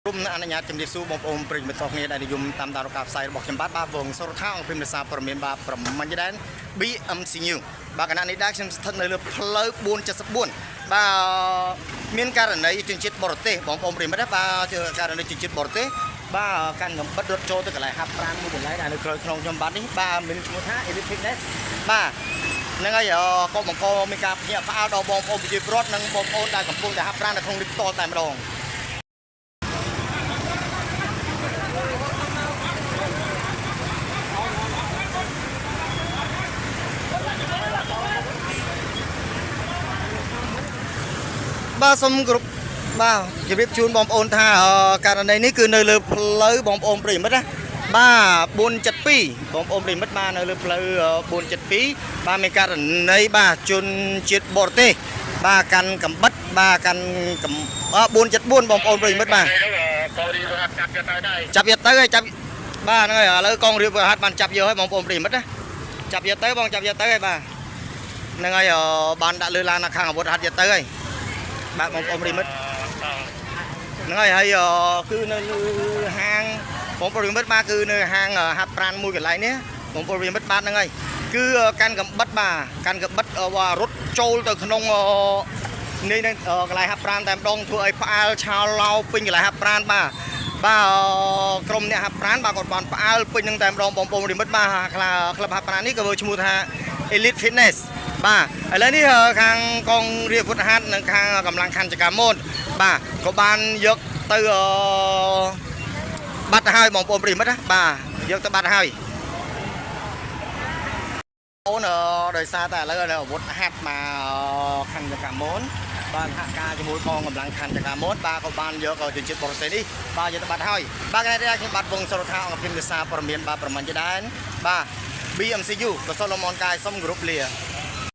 រួមនឹងអនុញ្ញាតជំរាបសួរបងប្អូនប្រិយមិត្តទាំងគ្នាដែលនិយមតាមដានការផ្សាយរបស់ខ្ញុំបាទបាទវងសុរថាអង្គភិមសាព័រមានបាទប្រមាញ់ដែន BMC News បាទគណៈនេះដែរខ្ញុំស្ថិតនៅលើផ្លូវ474បាទមានករណីជនជាតិបរទេសបងប្អូនប្រិយមិត្តណាបាទករណីជនជាតិបរទេសបាទកាន់កំបិតរត់ចូលទៅកន្លែងហាត់ប្រាណមួយកន្លែងដែលនៅក្នុងខ្ញុំបាទនេះបាទមានឈ្មោះថា Elite Fitness បាទហ្នឹងហើយក៏បង្កមានការភ្ញាក់ផ្អើលដល់បងប្អូនប្រជាពលរដ្ឋនិងបងប្អូនដែលកំពុងតែហាត់ប្រាណនៅក្នុងនេះផ្ទាល់តែម្ដង បាទសូមគោរពបាទជម្រាបជូនបងប្អូនថាករណីនេះគឺនៅលើផ្លូវបងប្អូនប្រិយមិត្តណាបាទ472បងប្អូនប្រិយមិត្តបាទនៅលើផ្លូវ472បាទមានករណីបាទជនជាតិបរទេសបាទកាន់កំបិតបាទកាន់កំ474បងប្អូនប្រិយមិត្តបាទ កងរៀបហាត់ចាប់យកទៅដែរ ចាប់យកទៅហើយចាប់បាទហ្នឹងហើយឥឡូវកងរៀបហាត់បានចាប់យកហើយបងប្អូនប្រិយមិត្តណាចាប់យកទៅបងចាប់យកទៅហើយបាទហ្នឹងហើយបានដាក់លើឡានខាងអាវុធហាត់យកទៅហើយបាទបងប្អូនប្រិយមិត្ត ហ្នឹងហើយហើយគឺនៅលើហាងបងប្អូនប្រិយមិត្តបាទគឺនៅហាងហាត់ប្រានមួយកន្លែងនេះបងប្អូនប្រិយមិត្តបាទហ្នឹងហើយគឺកាន់កំបិតបាទកាន់កំបិតបាទរត់ចូលទៅក្នុងនេះនឹងកន្លែងហាត់ប្រានតែម្ដងធ្វើឲ្យផ្អើលឆោឡោពេញកន្លែងហាត់ប្រានបាទបាទក្រុមអ្នកហាត់ប្រានបាទគាត់បានផ្អើលពេញនឹងតែម្ដងបងប្អូនប្រិយមិត្តបាទក្លឹបហាត់ប្រាននេះក៏ធ្វើឈ្មោះថា Elite Fitness បាទឥឡូវនេះខាងកងរាជអាវុធហត្ថនិងខាងកម្លាំងខណ្ឌចកាមូនបាទក៏បានយកទៅបាត់ទៅហើយបងប្អូនប្រិយមិត្តណាបាទយកទៅបាត់ហើយអូនដោយសារតែឥឡូវអាវុធហត្ថមកខណ្ឌចកាមូនបាទសហការជាមួយកងកម្លាំងខណ្ឌចកាមូនបាទក៏បានយកជនជាតិបរទេសនេះបាទយកទៅបាត់ហើយបាទកណែនេះខ្ញុំបាទវងសរថាអង្គភិមភាសាព័ត៌មានបាទប្រមាញ់ជាដែនបាទ BMCU កសលមនកាយសុំគោរពលា